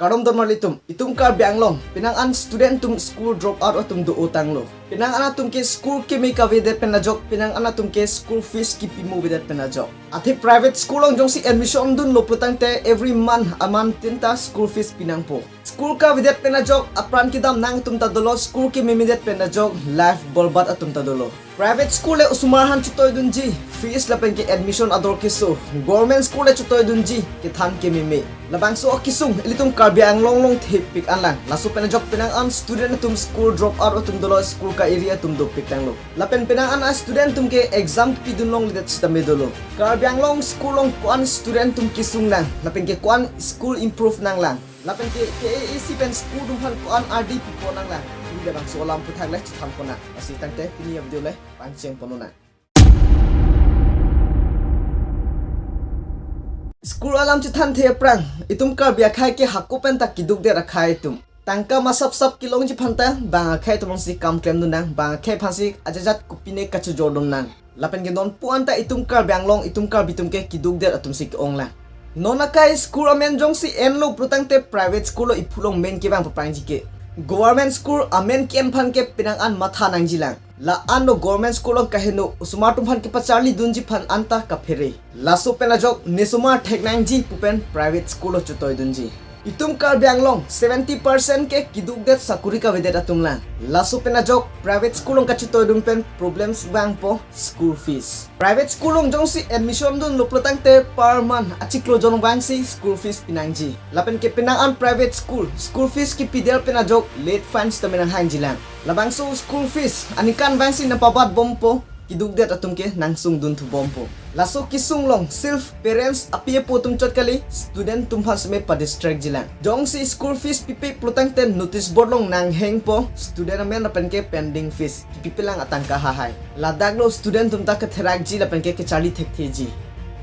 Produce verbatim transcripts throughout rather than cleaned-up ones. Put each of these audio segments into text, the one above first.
Kardom don marli atum, itum Karbi Anglong, penang an student atum school drop out atum do-o tanglo. Penang an atum ke school keme kavedet pen ajok, penang an atum ke school fees kipi mo vedet pen ajok. Athe private school along jongsi admission dunlo pulotangte every month, a month tinta school fees pinangpo. School kavedet pen ajok apran kedam nangtum ta dolo, school kememedet pen ajok life borbad atum ta dolo. Private school le osomar aphan chetoidunji fees lapen ke admission ador keso, government school le chetoidunji kethan kememe. Labangso akesung ilitum Karbi Anglong along thepik anlang. Laso pen ajok penang an student atum school drop out atum dolo, school ka-eri atum dopik tanglo. Lapen penang an a student atum ke exam kipidun longledet sitame dolo. Karbi Anglong school along ko-an student atum kesung nang, lapen ke ko-an school improve nanglang, lapen ke K A A C pen school atum aphan ko-an ardi pipo nanglang, pini labangso alam aphuthak le chethan ponnang. Lasi tangte pini a-video le pangcheng ponnang. School alam chethanthe aphrang, itum Karbi akhei ke hako pen ta keduk det akhei atum. Tangka masap sap kelongji aphanta bang akhei atum alongsi kam klemdun nang, bang akhei aphansi ajat ajat kopine kachojordun nang. Lapen ke non pu anta itum Karbi Anglong, itum Karbi atum ke keduk det atumsi ke-onglang. Non akai school amen jongsi enlo pulotangte private school along iphu along men kevang paprangji ke. Government school amen ke-en aphan ke penang an matha nangjilang. La-an lo government school along kaheno, osomar atum aphan kepacharlidunji aphan anta kaphere. Laso pen ajok ne osomar thek nangji pu pen private school along chetoidunji. Itum Karbi Anglong seventy percent ke keduk det sakuri kavedet atum lang. Laso pen ajok private school along kachetoidun pen problems vangpo, school fees. Private school along jongsi admission dunlo pulotangte per month achiklo jon vangsi school fees pinangji. Lapen ke penang an private school, school fees kipidet pen ajok late fines tame nanghangjilang. Labangso school fees aningkan vangsi nangpabat bompo, keduk det atum ke nangsung dunthu bompo. Laso kesung along self parents api apo atum chot kali, student atum aphan seme padistract jilang. Jongsi school fees pipe pulotangte notice board along nanghengpo, student amen lapen ke pending fees kipipelang atangka hahai. Ladak lo student atum ta ketherakji lapen ke kecharli thektheji.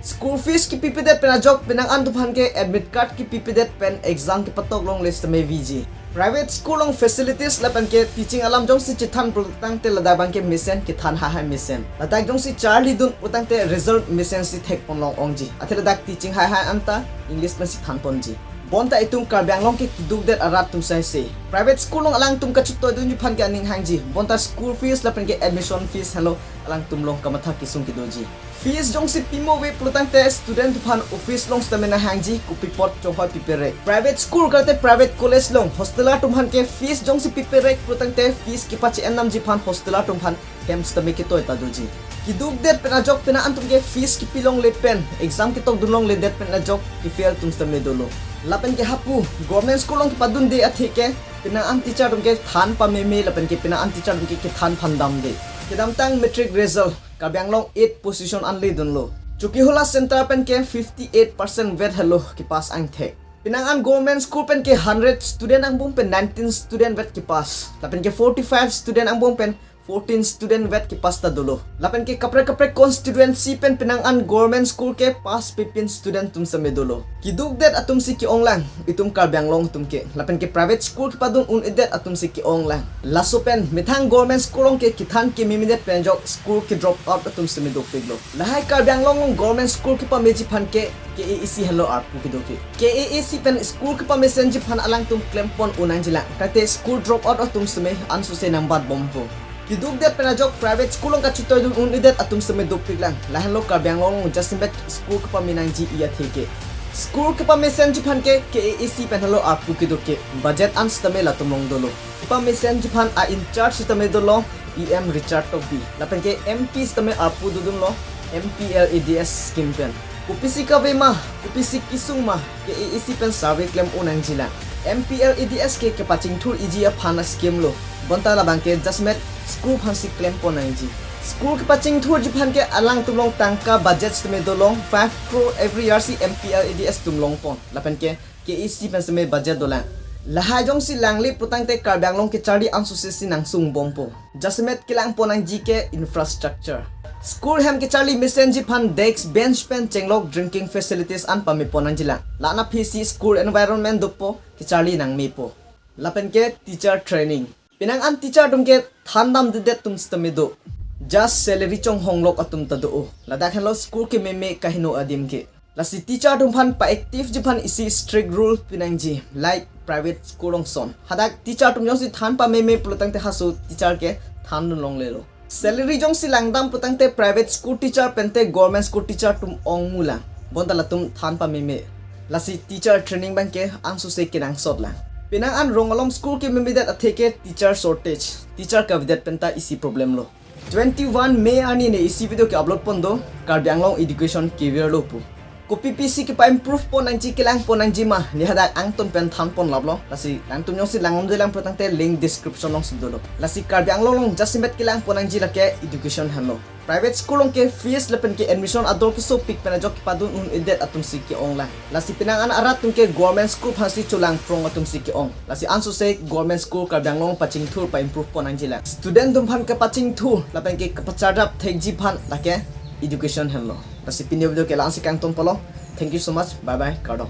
School fees kipipedet pen ajok penang an atum aphan ke admit card kipipedet pen exam kepatok longle sitame viji. Private school along facilities lapen ke teaching alam jongsi chethan pulotangte ladak abang ke mesen kethan hahai mesen. Ladak jongsi charlidun pulotangte result mesensi thekpon long-ongji. Athe ladak teaching haihai anta English pensi thanponji. Bonta itum Karbi Anglong ke keduk det arat atum saise. Private school along alangtum kachetoidunji aphan ke aning hangji. Bonta school fees lapen ke admission fees henlo alangtum along kamatha kesung kedoji. Fees jongsi pimo ave pulotangte student atum aphan office along sitame nanghangji, kopi apot chonghoi piperek. Private school kalite private college along hosteler atum aphan ke fees jongsi piperek pulotangte fees kepache-en damji aphan hosteler atum aphan hem sitame ketoi ta doji. Keduk det pen ajok penang an atum ke fees kipi longle pen exam ketokdun longledet pen ajok kefail atum sitame dolo. Lapen ke hapu government school along kepadunde athe ke penang an teacher atum ke than pameme lapen ke penang an teacher atum ke kethan phandamde. Kedamtang matric result Karbi Anglong eighth position anle dunlo. Chokihola center pen ke fifty eight percent vet helo kepass angthek. Penang an government school pen ke hundred student angbong pen nineteen student vet kepass. Lapen ke forty five student angbong pen fourteen student vet kepass ta dolo. Lapen ke kaprek kaprek constituency pen penang an government school ke pass pipin student atum seme dolo. Keduk det atumsi ke-onglang itum Karbi Anglong atum ke. Lapen ke private school kepadun un-edet atumsi ke-onglang. Laso pen methang government school along ke kethan kememedet pen ajok school ke drop out atum seme dopiklo. Lahai Karbi Anglong along government school kepameji aphan ke K A A C henlo arpu kedo ke. K A A C pen school kepamesenji aphan alangtum klempon un nangjilang. Kalite school drop out atum seme ansose nangbat bompo. Keduk det pen ajok private school along kachetoidun un-edet atum seme dopiklang. Lahenlo Karbi Anglong along jasemet school kepame nangji-i athe ke. School kepamesenji aphan ke K A A C pen henlo arpu kedo ke. Budget an sitame latum along dolo. Kepamesenji aphan a-in-charge sitame dolo, E M Richard Tokbi. Lapen ke M P sitame arpu dodunlo, M P L A D S scheme pen. Kopisi kave ma, kopisi kesung ma, K A A C pen survey klem un nangjilang. M P L A D S ke kepachingthur-iji aphan a-scheme lo. Bonta labang ke jasemet school aphansi klempon nangji. School kepachingthurji aphan ke alangtum along tangka budget sitame dolo, five crore every year si M P L A D S atum longpon. Lapen ke K A A C pen seme budget dolang. Lahai jongsi langle pulotangte Karbi Anglong kecharli ansose si nangsung bompo. Jasemet kelangpon nangji ke infrastructure. School hem kecharli mesenji aphan desk, bench pen chenglok drinking facilities an pamepon nangjilang. La-an aphisi school environment dopo, kecharli nangmepo. Lapen ke teacher training. Penang an teacher atum ke than damdedet atum sitame do. Just salary chonghonglok atum ta do-o. Ladak henlo school kememe kaheno adim ke. Lasi teacher atum aphan pa-active ji aphan isi strict rule pinangji, like private school along ason. Hadak teacher atum jongsi than pameme pulotangte halaso teacher ke thandun longlelo. Salary jongsi langdam pulotangte private school teacher pente government school teacher atum ongmu lang. Bonta latum than pameme. Lasi teacher training abangke angsose kenangsot lang. Penang an rong along school kememedet atheke teacher shortage, teacher kavedet penta isi problem lo. Twenty-one May arni ne isi video ke-upload pon do, Karbi Anglong education kevirlo pu. Kopi pisi kepa-improve pon nangji, kelang pon nangji ma, ne hadak angtun pen than pon laplo. Lasi nangtum jongsi langdamde lang pulotangte link description alongsi dolo. Lasi Karbi Anglong along jasemet kelang pon nangji lake education henlo. Private school along ke fees lapen ke admission ador kesopik pen ajok kepadun un-edet atumsi ke-ong lang. Lasi penang an arat atum ke government school aphansi cholang prong atumsi ke-ong. Lasi angsose government school Karbi Anglong pachingthur, pa-improve pon nangji lang. Student atum aphan kapachingthur lapen ke kapachardap thekji aphan lake education henlo. Lasi pini video ke la-ansi kangton polo. Thank you so much. Bye bye. Kardom.